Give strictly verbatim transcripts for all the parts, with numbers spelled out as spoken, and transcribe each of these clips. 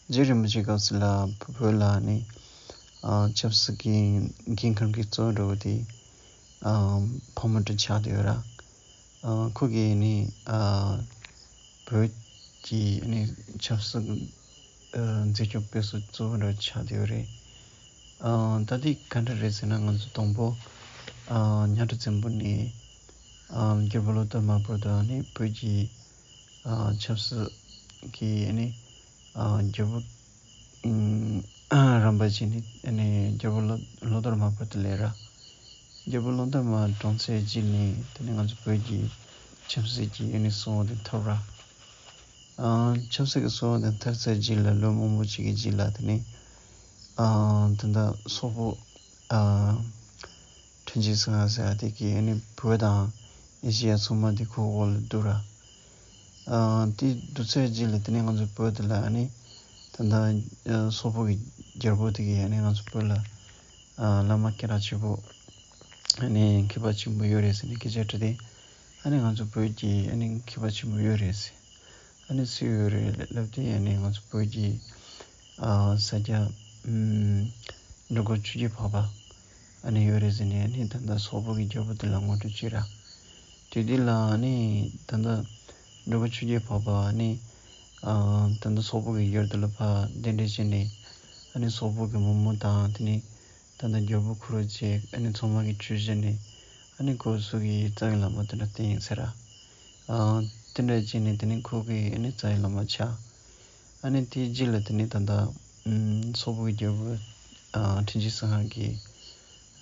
རྗེ་རིན་པོ་ཆེ་སྐབས་སུ་ལ་བོད་ལ་ནི་ཨ་ཆབ་སྲིད་ཀྱི་འགན་འཁུར་མཁན་གཙོ་བོ་འདྲ་བོ་དེ་ཨ་ཕག་མོ་གྲུ་ཆགས་བསྡད་ཡོད་ར། ཨ་ཁོ་གིས་ནི་ཨ་བོད་ཀྱི་ནི་ཆབ་སྲིད་ཨ་འཛིན་སྐྱོང་སྤེལ་ས་གཙོ་བོ་འདྲ་བོ་ཆགས་བསྡད་ཡོད་རེད། ཨ་ད་དེ་ག་འདྲ་རེད་ཟེར་ན། ང་ཚོ་དང་པོ་ཨ་ཉ་གྲུ་བཙན་པོ་ནས་ཨ་རྒྱལ་པོ་ལོ་ཐོ་མ་བོར་དུ་ནི་བོད་ཀྱི་ཨ་ཆབ་སྲིད་ཀྱི་ཨ་ནི་ཨ་རྒྱལ་པོ་ཨ་རམ་པ་བྱས་ནས་ཨ་ནི་རྒྱལ་པོ་ལོ་ལོ་ཐོ་མ་བོར་དུ་སླེབས་ར། རྒྱལ་པོ་ལོ་ཐོ་མ་གྲོངས་ཚར་རྗེས་ནས་དེ་ནས་ང་ཚོ་བོད་ཀྱི་ཆབ་སྲིད་ཀྱི་ཨ་ནི་སྲོལ་དེ་འཐོར་ར། ཨ་ཆབ་སྲིད་ཀྱི་སྲོལ་དེ་འཐོར་ཚར་རྗེས་ལ་ལོ་མང་པོ་ཅིག་གི་རྗེས་ལ་དེ་ནས་ཨ་ད་ལྟ་སོག་པོ་ཨ་ཁྲིན་ཅི་སིན་ཧ་ཟེར་ཡ་དེ་གིས་ཨ་ནི་བོད་དང་ཨེ་ཤེ་ཡ་ཚང་མ་དེ་ཁོའི་འོག་ལ་བསྡུ་ར། ཨ་དེ་བསྡུ་ཚར་རྗེས་ལ་དེ་ནས་ང་ཚོ་བོད་དེ་ལ་ཨ་ནི་ད་ལྟ་ཨ་སོག་པོ་གི་རྒྱལ་པོ་དེ་གིས་ཨ་ནི་ང་ཚོ་བོད་ལ་ཨ་བླ་མ་སྐད་གྲགས་ཆེ་པོ་ཨ་ནི་མཁས་པ་ཆེན་པོ་ཡོད་རེད་ཟེར་ནས་སྐད་ཆ་དྲིས་ཏེ། ཨ་ནི་ང་ཚོ་བོད་ཀྱི་ཨ་ནི་མཁས་པ་ཆེན་པོ་ཡོད་རེད་ཟེར། ཨ་ནི་སུ་ཡོད་རེད་ལབ་དུས་ཨ་ནི་ང་ཚོ་བོད་ཀྱི་ཨ་ས་སྐྱ་ཨམ་འབྲི་གུང་ཆོས་ཀྱི་འཕགས་པ་ཨ་ནི་ཡོད་རེད་ཟེར་ནས། ཨ་ནི་ད་ལྟ་སོག་པོ་གི་རྒྱལ་པོ་དེ་ལ་ངོ་སྤྲོད་བྱས་ར། དེ་དུས་ལ་ཨ་ནི་ད་ལྟ་འབྲི་གུང་ཆོས་ཀྱི་འཕགས་པ་ཨ་ནི་ཨ་ད་ལྟ་སོག་པོ་གི་ཡུལ་དེ་ལ་ཕར་གདན་འདྲེན་བྱས་ནས། ཨ་ནི་སོག་པོ་གི་མི་མང་དང་དེ་ནས་ད་ལྟ་རྒྱལ་པོ་ཁོ་རང་བཅས་ཨ་ནི་ཚང་མ་གིས་ཆོས་བྱས་ནས། ཨ་ནི་ཁོ་ཚོ་གིས་རྩ་བའི་བླ་མ་དེ་འདྲ་བསྟེན་ཡིན་ཟེར་ར། ཨ་དེ་འདྲ་བྱས་ནས་དེ་ནས་ཁོ་གིས་ཨ་ནི་རྩ་བའི་བླ་མ་ཆགས། ཨ་ནི་དེའི་རྗེས་ལ་དེ་ནས་ད་ལྟ་ཨམ་སོག་པོ་གི་རྒྱལ་པོ་ཨ་ཁྲིན་ཅི་སིན་ཧ་གིས་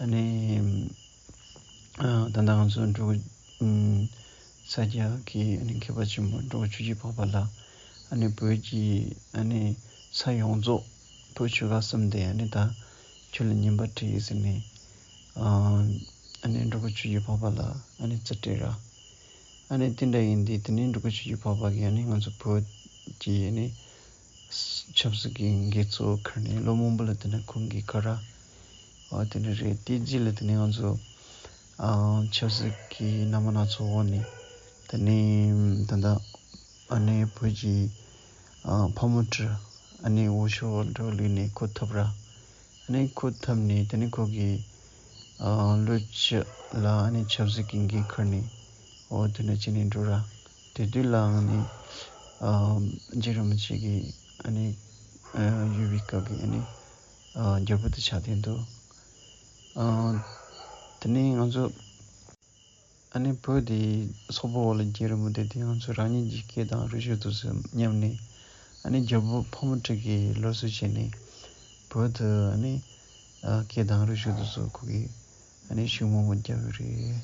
ཨ་ནི་ཨ་ད་ལྟ་ང་ཚོ་འབྲི་གུང་ཨམ་ས་སྐྱ་གི་ཨ་ནི་མཁས་པ་ཆེན་པོ་འབྲི་གུང་ཆོས་ཀྱི་འཕགས་པ་ལ་ཨ་ནི་བོད་ཀྱི་ཨ་ནི་ས་ཡོངས་རྫོགས་བོད་ཆོལ་ཁ་གསུམ་དེ་ཨ་ནི་ད་ཁྱོད་ལ་ཉན་པ་བྲིས་ཟེར་ནས་ཨ་ཨ་ནི་འབྲི་གུང་ཆོས་ཀྱི་འཕགས་པ་ལ་ཨ་ནི་རྩིས་སྤྲད་ར། ཨ་ནི་དེ་འདྲ་ཡིན་དུས་དེ་ནས་འབྲི་གུང་ཆོས་ཀྱི་འཕགས་པ་གིས་ཨ་ནི་ང་ཚོ་བོད་ཀྱི་ཨ་ནི་ཆབ་སྲིད་ཀྱི་འགན་གཙོ་བོ་འཁུར་ནས་ལོ་མང་པོ་ལ་དེ་ནས་ཁོང་གིས་འཁུར་ར། འོ་དེ་འདྲ་རེད། དེའི་རྗེས་ལ་དེ་ནས་ང་ཚོ་ཨ་ཆབ་སྲིད་ཀྱི་སྣ་མང་སྣ་ཚོགས་འོག་ནས་དེ་ནས་ད་ལྟ་ཨ་ནི་བོད་ཀྱི་ཨ་ཕག་མོ་གྲུ་ཨ་ནི་འོག་ཕྱོགས་འགྲོ་ལུས་ནས་ཁོ་ཐུབ་ར། ཨ་ནི་ཁོ་ཐུབ་ནས་དེ་ནས་ཁོ་གིས་ཨ་ལོ་བཅུ་ལ་ཨ་ནི་ཆབ་སྲིད་ཀྱི་འགན་འཁུར་ནས། འོ་དེ་འདྲ་བྱས་ནས་འགྲོ་ར། དེ་དུས་ལའང་ནི་ཨ་རྗེ་རིན་པོ་ཆེ་གི་ཨ་ནི་ཨ་ཡུལ་བའི་སྐབས་ཀྱི་ཨ་ནི་ཨ་རྒྱལ་པོ་དེ་ཆགས་བསྡད་འདུག། ཨ་དེ་ནས་ང་ཚོ་ཨ་ནི་བོད་དེ་སོག་པོའི་འོག་ལ་རྒྱལ་རིང་པོ་དེ་དེ་ང་ཚོ་རང་ཉིད་ཀྱི་སྐད་དང་རིག་གཞུང་དེ་ཚོ་ཉམས་ནས། ཨ་ནི་རྒྱལ་པོ་ཕག་མོ་གྲུ་གིས་སླར་གསོ་བྱས་ནས་བོད་དུ་ཨ་ནི་ཨ་སྐད་དང་རིག་གཞུང་དེ་ཚོ་ཁོ་གིས་ཨ་ནི་ཤུགས་མང་པོ་བརྒྱབ་ཡོད་རེད།